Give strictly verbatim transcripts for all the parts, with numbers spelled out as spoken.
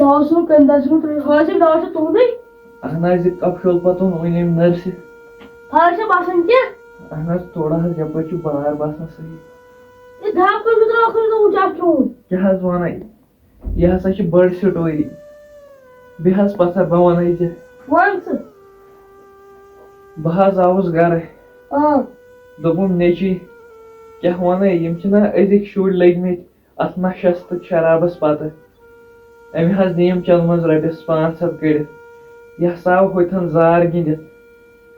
دوا چھُنہٕ کُنہِ دۄہ چھُنہٕ تُہۍ حٲصِل، دوا چھُ تُہُنٛدُے۔ اہن حظ، یہِ کَپشول پَتہٕ اوٚن وۄنۍ أمۍ نٔرسہِ۔ فرق چھا باسان کینٛہہ؟ اہن حظ، تھوڑا حظ، یَپٲرۍ چھُ بار باسان صحیح۔ یہِ دَب کٔمۍ چھُ ترٛوومُت، کٔمۍ چھُ ترٛوومُت، کیٛاہ چھُ ترٛوومُت؟ کیٛاہ حظ وَنَے؟ یہِ ہسا چھِ بٔڑ سٹوری۔ بیٚیہِ حظ پَتھر، بہٕ وَنَے ژےٚ۔ وَن ژٕ۔ بہٕ حظ آوُس گَرٕ۔ آ۔ دوٚپُم، نیٚچی، کیٛاہ وَنَے، یِم چھِنہ أزِکۍ شُرۍ لٔگۍ مٕتۍ اَتھ نَشَس تہٕ شرابَس پَتہٕ۔ أمۍ حظ نِیَم چَنٛدٕ منٛز رۄپیَس پانٛژھ ہَتھ کٔڑِتھ۔ یہِ ہسا آو ہوٚتھَن زار گِنٛدِتھ،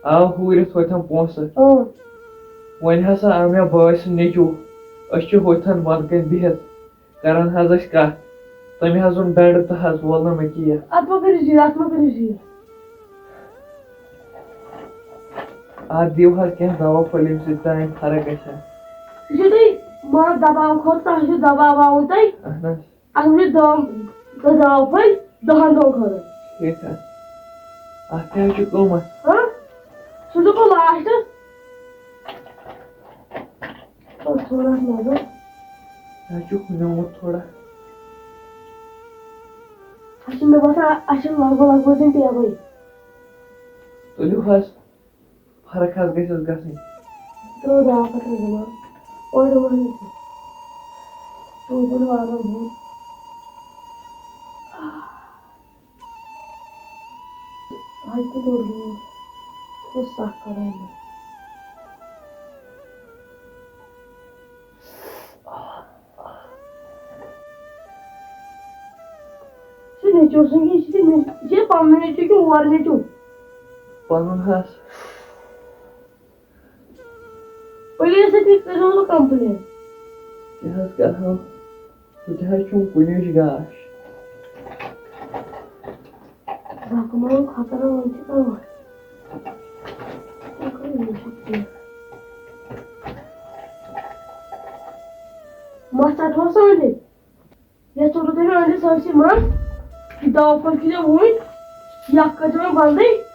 آو ہوٗرِتھ ہوٚتھَن پونٛسہٕ۔ اۭں۔ وۄنۍ ہسا آو مےٚ بٲے سُنٛد نیٚچوٗ۔ أسۍ چھِ ہوٚتھَن بۄنہٕ کَنۍ بِہِتھ، کران حظ ٲسۍ کَتھ۔ تٔمۍ حظ اوٚن ڈَنٛڈٕ تہٕ حظ وولنَم أکی یَتھ۔ اَتھ مہ کٔرِو زیٖر، اَتھ مہ کٔرِو زیٖر۔ اَتھ دِیِو حظ کینٛہہ دوا پھوٚل، ییٚمہِ سۭتۍ تام فرق گژھِ ہا۔ یہِ چھُ تۄہہِ مطلب دَباو کھۄتہٕ، تۄہہِ چھُ دَباو آوُن تۄہہِ۔ اَہَن حظ۔ اَتھ منٛز چھِ دَو، دَو دَو پھٔلۍ دَہَن دۄہَن خٲطرٕ۔ ٹھیٖک حظ۔ اَتھ کیٛاہ حظ چھُ قۭمَتھ؟ ہاں؟ سُہ چھُ گوٚو لاسٹَس۔ تَتھ تھوڑا نظر۔ یہِ حظ چھُ ہُمیومُت تھوڑا۔ اَسہِ چھُ مےٚ باسان، اَسہِ چھِ لگ بگ، لگ بگ زَن ٹیبٕے۔ تُلِو حظ۔ فرق حظ گژھٮ۪س گژھٕنۍ۔ ترٛوو داو پتہٕ زٕ منٛز۔ اورٕ وَنہٕ بہٕ۔ تُل بہٕ وارٕ وارٕ بۄن۔ آہ۔ آز تہِ دوٚر مےٚ۔ بہٕ چھَس سَکھ کران مےٚ۔ چھُ نیٚچوٗ سُنٛد، یہِ چھُ نیٚچوٗ، یہِ چھُ پَنُن نیٚچوٗ کِنہٕ اورٕ نیٚچوٗ؟ پَنُن حظ۔ پُلیٖس سۭتۍ کٔرِو نہٕ complain۔ کیٛاہ حظ کَرہو؟ سُہ تہِ حظ چھُم کُنِچ گاش۔ زخمو خطرٕ وۄنۍ چھِ تَوَے۔ مَس ژَٹہوس أنٛدرۍ۔ یَتھ ژوٚٹوٕ تۄہہِ مےٚ أنٛدرۍ سٲرسٕے منٛز۔ یہِ دَوا پھوٚل کھیٚیِو وُنۍ۔ یہِ اَکھ کٔرۍزیٚو وۄنۍ بنٛدٕے۔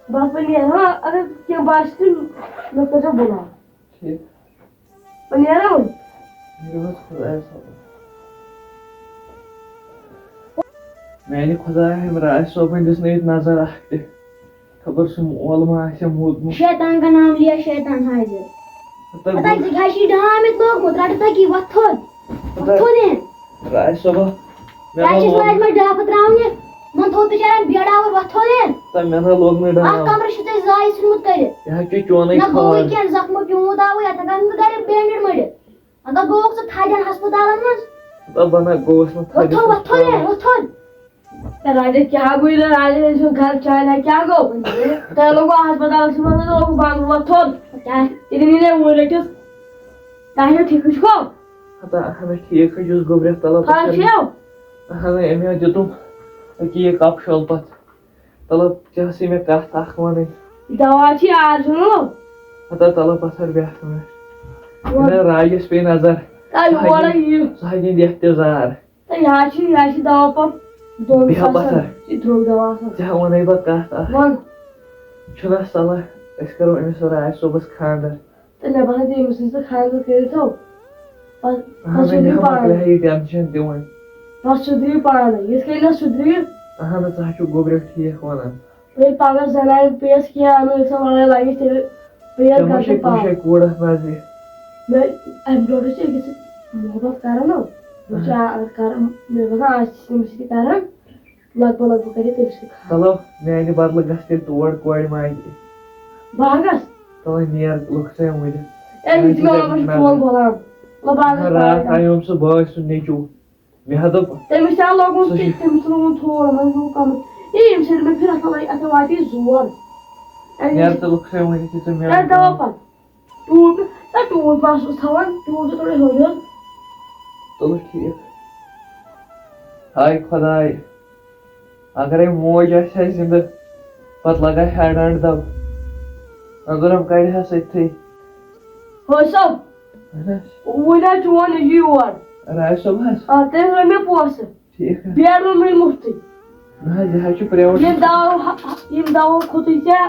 بَس وۄنۍ نیرٕ ہا، اگر کینٛہہ باسہِ تہٕ مےٚ کٔرۍزیٚو بُلاو۔ ٹھیٖک۔ وۄنۍ نیرو۔ نیرو حظ خۄدایَس حوالہٕ۔ میٛانہِ خۄدایہ، أمۍ راج صٲبَن دِژ نہٕ ییٚتہِ نظر اَکھ تہِ۔ خبر سُہ مول ما آسہِ موٗدمُت۔ شیطان کا نام لیا شیطان حاضر۔ ہتا پتہ گوٚو۔ ژٕ کیٛاہ چھِ ڈام ییٚتہِ لوگمُت؟ رَٹہٕ تٔکی، وۄتھ تھوٚد۔ ہتا وۄتھ تھوٚد ہے۔ راج صٲبا، مےٚ کیٛاہ ما چھِ لوگ۔ لاجمَژٕ ڈاپہٕ ترٛاونہِ؟ یِمَن تھوٚد بِچارٮ۪ن بیڈاوُر، وۄتھ تھوٚد ہے۔ ہتا مےٚ نا لوگ نہٕ ڈام۔ اَکھ کَمرٕ چھُ تۄہہِ زایہِ ژھُنمُت کٔرِتھ۔ یہِ حظ چھُ چونٕے نہ گوٚوُے خال۔ کینٛہہ، زخمو پیوٗنٛت آوُے، یَتھ ہٮ۪کان نہٕ گَرِ bandage مٔڑِتھ۔ اگر گوٚوُکھ ژٕ تھدٮ۪ن ہسپتالن منٛز۔ دَپ بہٕ نہ گوٚوُس نہٕ تھدٮ۪ن وۄتھو، وۄتھو ہسپتالن۔ ہے، وۄتھو۔ ہے، راجا، کیٛاہ گوٚو یہِ؟ راجا، أسۍ چھِ گرٕ چاے نہ، کیٛاہ گوٚو؟ تۄہہِ لوٚگوٕ ہسپتالس منٛز، لوٚگوٕ بنٛد، وۄتھو۔ کیٛاہ؟ ییٚتہِ نِنے وُنۍ رٔٹِتھ۔ تۄہہِ چھُو ٹھیٖکٕے چھُکھو؟ ہتا، اہن حظ، ٹھیٖک حظ چھُس، گوٚبرٮ۪تھ تَلہٕ فرق پَتہٕ۔ چھَو؟ اہن حظ، أمۍ حظ دیُتُم أکیٛاہ یہِ کَپشول پَتہٕ۔ طلب، ژےٚ ٲسٕے مےٚ کَتھ اَکھ وَنٕنۍ۔ دوا چھِ آز ہُہ۔ ہتا طلب پَتھر بیٛاکھ مےٚ۔ وَن۔ یہِ نہ راجَس پیٚیہِ نظر۔ تہٕ سُہ ہا یورٕ دِنۍ، یہِ۔ سُہ ہا دِنۍ یَتھ تہِ زار۔ تہٕ یہِ حظ چھِ، یہِ حظ چھِ دوا پَمپ دۄن بیٚہہ ساسَن۔ پَتھر۔ یہِ چھِ درٛوگ دوا آسان۔ ژےٚ ہا وَنَے بہٕ کَتھ اَکھ۔ وَن۔ چھُنہ صلاح، أسۍ کَرو أمِس راج صٲبَس خانٛدر۔ تہٕ مےٚ باسان، تٔمِس سۭتۍ ژٕ خانٛدر کٔرِتھ تھاو۔ پَتہٕ، اہن پَتہٕ حظ، سُدھرِ مےٚ پانَے۔ مۄکلہِ ہا یہِ tension تہِ وۄنۍ۔ پَتہٕ سُدھرِ پانَے۔ یِتھ کٔنۍ نہ سُدھرِ۔ اہن حظ، ژٕ حظ چھُکھ گوٚبرِتھ ٹھیٖک وَنان۔ بیٚیہِ پَگاہ زَنانہِ پیٚیَس کینٛہہ اَنُن، یُس سۄ وَنان لَگہِ تیٚلہِ پیٚیَس ژےٚ ما گژھُن چھے کُنہِ پاو۔ جایہِ کوٗر اَتھ نظرِ؟ مےٚ اَمہِ برونٛٹھ چھِ أکِس سۭتۍ محبت کَران نا۔ بہٕ چھُس اہن۔ آ-، کَران، مےٚ باسان، آز چھِ تٔمِس سۭتۍ کَران۔ لگ بگ، لگ بگ کَرِ تٔمۍ سٕے خانٛدر۔ چلو، میٛانہِ بدلہٕ گژھ تیٚلہِ تور کورِ ماجہِ۔ بہٕ ہا گژھٕ۔ چلو، نیر لُکھ سۭتۍ ؤنِتھ۔ اے، یہِ چھِ مےٚ وَنان، بہٕ چھُس چون غلام۔ مطلب، بہٕ ہا گژھٕ راتھ پانہٕ۔ آیوم سُہ بٲے سُنٛد نیٚچوٗ۔ مےٚ ہا دوٚپ، تٔمِس چھا لوگمُت سُہ چھُ کہِ-، تٔمِس چھُ لوگمُت تھوڑا منٛز ہیوٗ کَمٕے۔ اے، ییٚمہِ سۭتۍ مےٚ فِراق اَتھ واتی زور۔ اے، نیر ژٕ لُکھ سۭتۍ ؤنِتھ یہِ ژٕ مےٚ کَر دَوا پَتہٕ؟ ٹوٗپۍ، نہ، ٹوٗپۍ ما چھُس تھاوان، ٹوٗپۍ چھُ تھوڑا ہیوٚر ہیوٚر۔ چلو ٹھیٖک۔ ہاے خۄداے، اگرے موج آسہِ ہا زِندٕ، پتہٕ لگہٕ ہا ہیڈ ہینڈ دب۔ أنٛدرم کڑِ ہا سٔتھی۔ ہو صٲب، اہن حظ۔ وُنۍ حظ چھُ وۄنۍ یور۔ راج صٲب حظ۔ آ، تٔمۍ ہٲو مےٚ پونٛسہٕ۔ ٹھیٖک حظ۔ بیڈ روٗم مِلہِ مُفتٕے۔ نہ حظ، یہِ حظ چھُ private۔ ییٚمہِ دوا، ییٚمہِ دوا کھوٚتُے ژےٚ،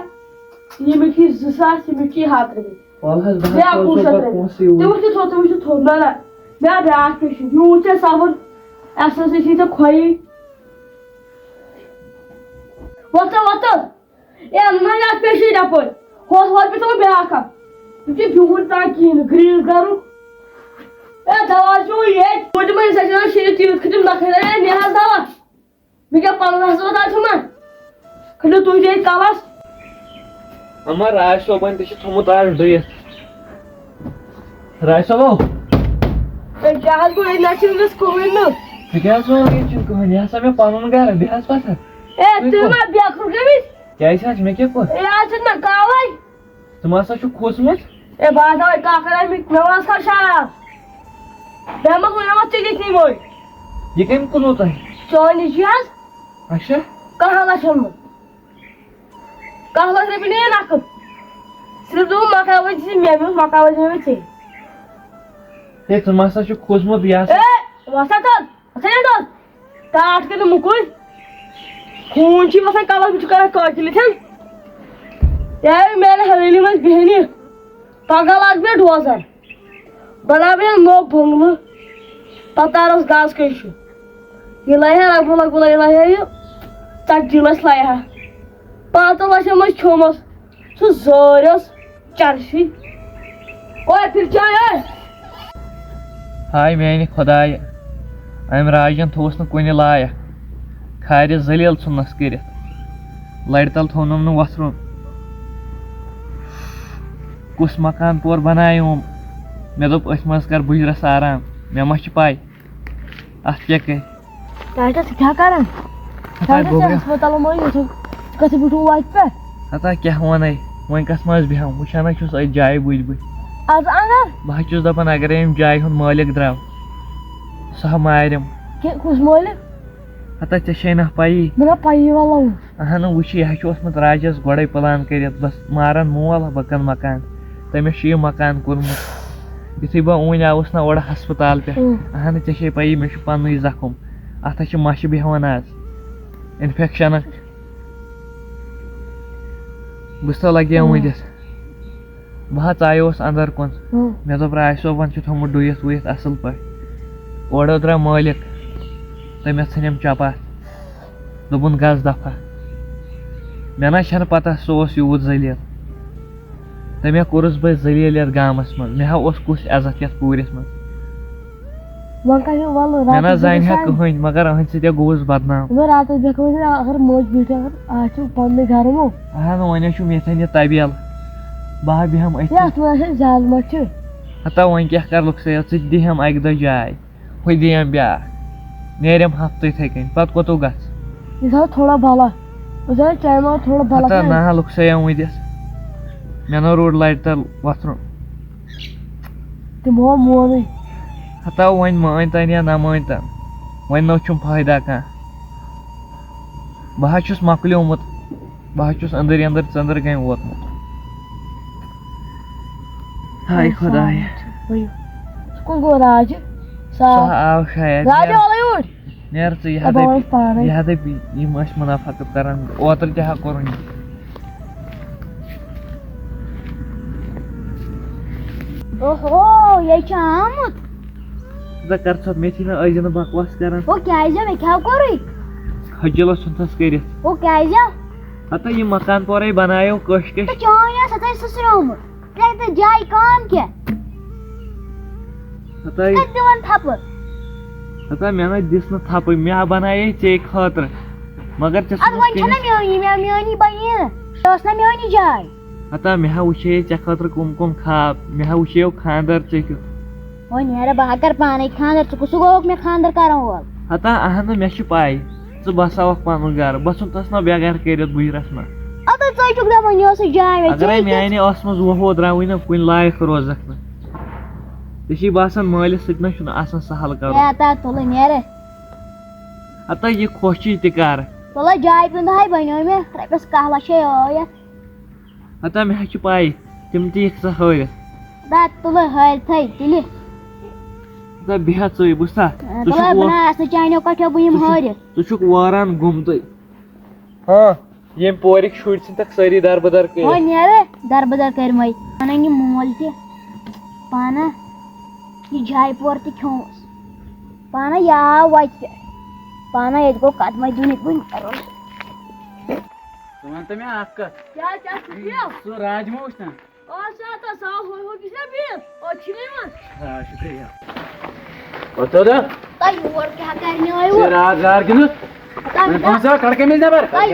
ییٚمیُک یہِ زٕ ساس، ییٚمیُک یہِ ہَتھ رۄپیہِ۔ وَلہٕ حظ، بہٕ حظ بیٛاکھ سوزو وُہ شَتھ پَتہٕ رۄپیہِ۔ پونٛسہٕ یوٗرۍ۔ تٔمِس تہِ تھوٚو، تٔمِس تہِ تھوٚو۔ نہ، نہ، مےٚ آو بیٛاکھ patient۔ یوٗت چھےٚ صبر، اَسہِ ہسا چھِ ژےٚ کھۄیی۔ وۄتھ سا، وۄتھ سا۔ اے، نہ، یَتھ پیشی یَپٲرۍ۔ ہۄتھ، ہۄتھ پیٚٹھ تھاوو بیٛاکھ اَکھ۔ یہِ چھُ بِہُن تام کِہیٖنۍ نہٕ، گرٛیٖس گَرُک۔ اے، دَوا چھُ ییٚتہِ۔ توتہِ ما أسۍ اَسہِ وَنان شیٖرِتھ تیٖژ کھٔتِم نَکھَے، اے، نیر حظ دَوا۔ مےٚ کیٛاہ پَنُن ہسپتال چھُ ما؟ کھٔنِو تُہۍ تہِ ییٚتہِ کَلَس۔ اما راج صٲبَن تہِ چھُ تھوٚمُت آز ڈُیِتھ۔ راج صٲبو۔ ہے، کیٛاہ حظ گوٚو؟ ییٚتہِ نہ چھُنہٕ أمِس کٕہٕنۍ نہٕ۔ ژٕ کیٛاہ حظ وَنان؟ ییٚتہِ چھُنہٕ کٕہٕنۍ۔ یہِ ہسا مےٚ پَنُن گَرٕ، بیٚہہ حظ پَتھَر۔ ہے، تُہۍ تُہۍ کوٚت؟ ما بیکھُر گٔمٕتۍ؟ کیٛازِ حظ؟ مےٚ کیٛاہ کوٚر؟ ہے، آز چھُنہٕ مےٚ کاوَے۔ ژٕ ما سا چھُکھ کھوٗژمُت؟ ہے، بہٕ ہسا وَے کاکَن اَمِکۍ، مےٚ وَنس کَر شراب۔ مےٚ ما ووٚن، مےٚ ما ژےٚ دِتھ نِموے۔ یہِ کٔمۍ کُنوُ تۄہہِ؟ چٲنۍ نِش یہِ حظ۔ اچھا۔ کَہَن لَچھَن منٛز۔ کَہہ لَچھ رۄپیہِ نِیے نَقٕد۔ صرف دوٚپُن مَکاوَے ژٕ مےٚ، مےٚ اوس مَکاوَے دیُن مےٚ ژےٚ۔ ہے، ژٕ ما سا چھُکھ کھوٗژمُت یہِ ہسا؟ ہے، وَسا تَتھ۔ اَتھے اَنٛداز۔ ٹاٹھ کٔرِتھ مُکُر۔ خوٗن چھُے وَسان کَلَس، بہٕ چھُس کَران قٲتِل ییٚتھٮ۪ن۔ یہِ آیہِ میٛانہِ حویلی منٛز بیٚہنہِ۔ پَگاہ لاگہٕ مےٚ ڈوزَر۔ بَناوٕ مےٚ نوٚو بٔنٛگلہٕ۔ پَتہٕ تارَس گاسہٕ کٔشہِ۔ یہِ لَیہِ ہا لگ بگ، لگ بگ، یہِ لَیہِ ہا یہِ ژَتجی لَچھ لَیہِ ہا۔ پانٛژَن لَچھَن منٛز کھیوٚمَس۔ سُہ زٲرِس چرسی۔ اوے پھرچاے اوے۔ ہاے میانہِ خۄدایہِ، أمۍ راجن تھوٚوُس نہٕ کُنہِ لایق۔ کھارِ ذلیل ژھُننس کٔرِتھ۔ لرِ تل تھوٚونم نہٕ وۄتھرُن۔ کُس مکان پور بنایوم؟ مےٚ دوٚپ أتھۍ منٛز کر بُجرس آرام۔ مےٚ ما چھِ پاے؟ اَتھ کیٛاہ کَرِ؟ ٹاٹا، ژٕ کیٛاہ کران؟ ہتا ٹاٹا، ژٕ گوٚبرا۔ ہسپتالَس منٛز یوٗتاہ، ژٕ کَتھ بیٖٹھُکھ وَتہِ پٮ۪ٹھ؟ ہتا کیٛاہ وَنَے؟ وۄنۍ کَتھ منٛز بیٚہم؟ وٕچھان ہا چھُس أتھۍ جایہِ بٔلۍ بٔلۍ۔ آز اَنٛدر؟ بہٕ ہا چھُس دَپان، اگرے اَمہِ جایہِ ہُنٛد مٲلِک درٛاو، سُہ ہا مارٮ۪م۔ کہِ-، کُس مٲلِک؟ ہتا ژےٚ چھے نہ پَیی۔ مےٚ نہ پَیی وَلہٕ۔ اہنُو، وٕچھ، یہِ ہا چھُ اوسمُت راجَس گۄڈَے plan کٔرِتھ، بَس مارَن مول، بہٕ کٕنہٕ مکان۔ تٔمِس چھُ یہِ مکان کوٚرمُت۔ یُتھُے بہٕ وٕنۍ آوُس نہ اورٕ ہسپتال پٮ۪ٹھ، اۭں۔ اہنُو، ژےٚ چھے پَیی، مےٚ چھُ پَننُے زخم۔ اَتھ ہا چھِ مَچھِ بیٚہوان آز۔ Infection۔ بہٕ چھُس تَلہٕ لَگہِ ہا اۭں۔ وٕنہِ دِتھ۔ بہٕ حظ ژایوس اَندَر کُن۔ اۭں۔ مےٚ دوٚپ، راج صٲبَن چھُ تھوٚمُت ڈُیِتھ وُیِتھ اَصٕل پٲٹھۍ۔ اورٕ درٛاو مٲلِک، تٔمۍ ژھٕنِم چَپاتھ۔ دوٚپُن، "گژھ دفعہ۔" مےٚ نہ چھَنہٕ پتہ سُہ اوس یوٗت ذلیل۔ تٔمۍ ہا کوٚرُس بہٕ ذلیل یَتھ گامَس منٛز۔ مےٚ ہا اوس کُس عزت یَتھ پوٗرِس منٛز۔ وۄنۍ کَتہِ وَلہٕ مےٚ نہ راتَس زانہِ ہا بیٚکِس کٕہٕنۍ، مگر أہٕنٛدِ سۭتۍ ہا گوٚوُس بدنام۔ وۄنۍ راتَس بیٚکہِ وۄنۍ اگر مٔج بیٖٹھ اگر آسہِ پنٛنُے گرٕ مو۔ اہن، وۄنۍ ہا چھُم ییٚتھٮ۪ن یہِ طبیل۔ بہٕ ہا بیٚہم أتھی۔ یَتھ وۄنۍ اَسہِ زیادٕ ما چھُ؟ ہتا وۄنۍ کیٛاہ کَرٕ لُکسٕے یوت، ژٕ تہِ دِہَم اَکہِ دۄہ جاے۔ ہُہ دِیَم بیٛاکھ۔ نیرٮ۪م ہفتہٕ یِتھَے کٔنۍ۔ پَتہٕ کوٚتُو گژھ؟ یہِ تھاو تھوڑا بَلا۔ بہٕ زَن چاے ما تھوڑا بَلا ہتا کھٮ۪مہٕ۔ نہ ہا لُکسَے آو وٕنۍ دِتھ۔ مےٚ نہ روٚٹ لایٹہِ تَل وۄتھرُن۔ تِمو مونٕے۔ ہتا وۄنۍ مٲنۍ تَن یا نہ مٲنۍ تَن۔ وۄنۍ نہ چھُم فٲیدہ کانٛہہ۔ بہٕ حظ چھُس مۄکلیومُت۔ بہٕ حظ چھُس أنٛدٕرۍ أنٛدٕرۍ ژٔنٛدٕر کَنۍ ووتمُت۔ ہاے خۄدایا۔ ؤنِو۔ سُہ کُس گوٚو راجہِ؟ سُہ سا آو شاید۔ راجہِ، وَلہٕ یوٗرۍ۔ نیر ژٕ، یہِ ہا بہٕ دَپہِ، وَنَس پانَے۔ یہِ ہا دَپہِ، یِم ٲسۍ مُنافقت کَران، اوترٕ تہِ ہا کوٚرُن یہِ۔ اوہو، یہِ چھُ آمُت۔ ژٕ کر ژھۄپ، مےٚ تھی نہٕ أزۍ نہٕ بکواس کران۔ او کیٛازِ؟ مےٚ کیٛاہ کوٚرُے؟ کھجلس ژھُنتھس کٔرِتھ۔ او کیٛازِ؟ ہتا یہِ مکان پورے بنایو کٲش کٲش۔ تہٕ چٲنۍ ٲس ہتا سٕسریومُت۔ ترٛےٚ تہٕ جایہِ کٲم کیٛاہ؟ ہتا ژٕ کتہِ دِوان تھپہٕ؟ ہتا مےٚ نہ دِژ نہٕ تھپہٕ، مےٚ ہا بنایے ژے خٲطرٕ۔ مگر ژےٚ اَدٕ ژھُنُتھ وۄنۍ چھَنہ کٔرِتھ۔ میٲنی، مےٚ میٲنی بنی نہٕ۔ یہِ ٲس نہ میٲنی جاے۔ ہتا مےٚ ہا وٕچھے ژےٚ خٲطرٕ کُم کُم خواب، مےٚ ہا وٕچھے خاندر ژےٚ کیُتھ۔ وۄنۍ نیرٕ بہٕ ہا کرٕ پانے خاندر، ژٕ کُس گوٚوُکھ مےٚ خاندر کرن وول؟ ہتا اہنہٕ، مےٚ چھِ پاے، ژٕ بساوکھ پنُن گرٕ، بہٕ ژھُنتھس نہ بے گرٕ کٔرِتھ بُجرس منٛز۔ اَدٕ ژٕ چھُکھ دَپان یہِ ٲسٕے جاے مےٚ اگرے ژےٚ میانہِ ٲسمٕژ وۄہو درٛاوٕے نہ کُنہِ لایق روزکھ نہٕ۔ ژےٚ چھُے باسان مٲلِس سۭتۍ نہ چھُنہٕ آسان سہل کرُن۔ ہے ہتا تُلٕے نیرٕ۔ ہتا یہِ خۄش چھُے تہِ کر۔ تُلٕے جاے پِنٛدٕ ہاے بنیو مےٚ، رۄپیَس کاہ لَچھے ٲے یَتھ۔ ہتا مےٚ حظ چھِ پَے، تِم تہِ یِکھ ژٕ ہٲرِتھ۔ ہتا تُلٕے ہٲرِتھٕے تُلہِ۔ ہتا بیٚہہ ژٕے، بوٗزتھا؟ ژٕ تُلٕے چھُکھ بہٕ وا-، نہ آسہٕ چانیو کَٹھیو بہٕ یِم ژٕ چھُکھ، ہٲرِتھ۔ ژٕ چھُکھ واران گوٚمتُے۔ ہاں، ییٚمہِ پورِکۍ شُرۍ ژھٕنتَکھ سٲری دربٕدر کٔرِتھ۔ وۄنۍ نیرٕ دربٕدر کٔرمٕے۔ اَنَن یہِ مول تہِ پانہٕ، یہِ جاے پور تہِ کھیوٚوُس۔ پانہ یا وتہِ پانہ ییٚتہِ گوٚو قدمہ دیُن ییٚتہِ وۄنۍ کرُن۔ ژٕ وَن تہٕ مےٚ اکھ کتھ۔ کیٛاہ، کیٛاہ چھُ یہِ؟ سُہ راجما اوس نا؟ آ، سُہ ہا تَس آو ہُہ، ہُہ، یُس نا بِل، او، چھُ مےٚ یِوان۔ آ، شُکریہ۔ او، تو دا۔ تۄہہِ یور کیٛاہ کرنہِ آیوٕ؟ ژےٚ راتھ زار گِنٛدُتھ؟ تۄہہِ وۄنۍ پونٛسہٕ آو، کڑ قمیٖض نٮ۪بر۔ تۄہہِ